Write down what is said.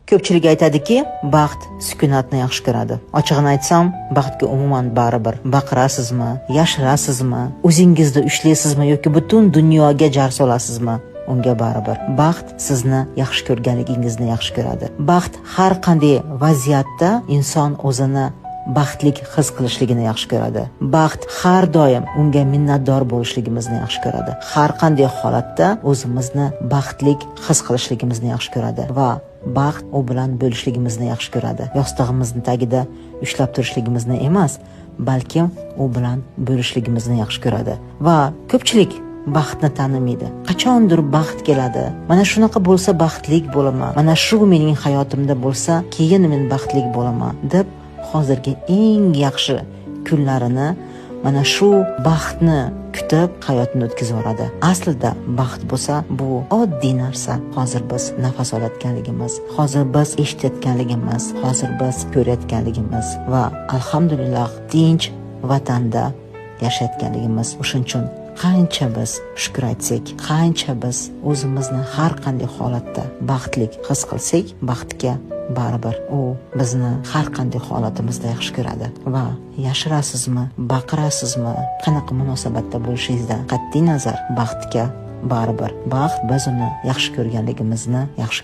Ko'pchilik aytadiki, baxt sukunatni yaxshi ko'radi. Ochig'ini aytsam, baxtga umuman baribir. Baqirasizmi, yashirasizmi, o'zingizni ushlaysizmi yoki butun dunyoga jar solasizmi? Unga baribir. Baxt sizni yaxshi ko'rganligingizni yaxshi ko'radi. Baxt har qanday vaziyatda inson o'zini baxtlik his qilishligini yaxshi ko'radi. Baxt har doim unga minnatdor bo'lishligimizni yaxshi ko'radi. Har qanday holatda o'zimizni baxtlik his qilishligimizni yaxshi ko'radi va baxt u bilan bo'lishligimizni yaxshi ko'radi. Yostig'imizni tagida ushlab turishligimizni emas, balkim u bilan bo'lishligimizni yaxshi ko'radi. Va ko'pchilik baxtni tanimaydi. Qachondir baxt keladi. Mana shunaqa bo'lsa baxtlik bo'laman. Mana shu mening hayotimda bo'lsa, keyin men baxtli bo'laman deb hozirgi eng yaxshi kunlarini mana shu baxtni kutib hayotini o'tkazib yuboradi. Aslida baxt bo'lsa bu oddiy narsa. Hozir biz nafas olayotganligimiz, hozir biz eshitayotganligimiz, hozir biz ko'rayotganligimiz va alhamdulillah tinch vatanda yashayotganligimiz. O'shuning uchun qancha biz shukr aytsak, qancha biz o'zimizni har qanday holatda baxtli his qilsak, baxtga baribir, u bizni har qanday holatimizda yaxshi ko'radi. Va yashirasizmi, baqirasizmi, qanaqa munosabatda bo'lishingizdan qat'iy nazar baxtga baribir. Baxt biz uni yaxshi ko'rganligimizni yaxshi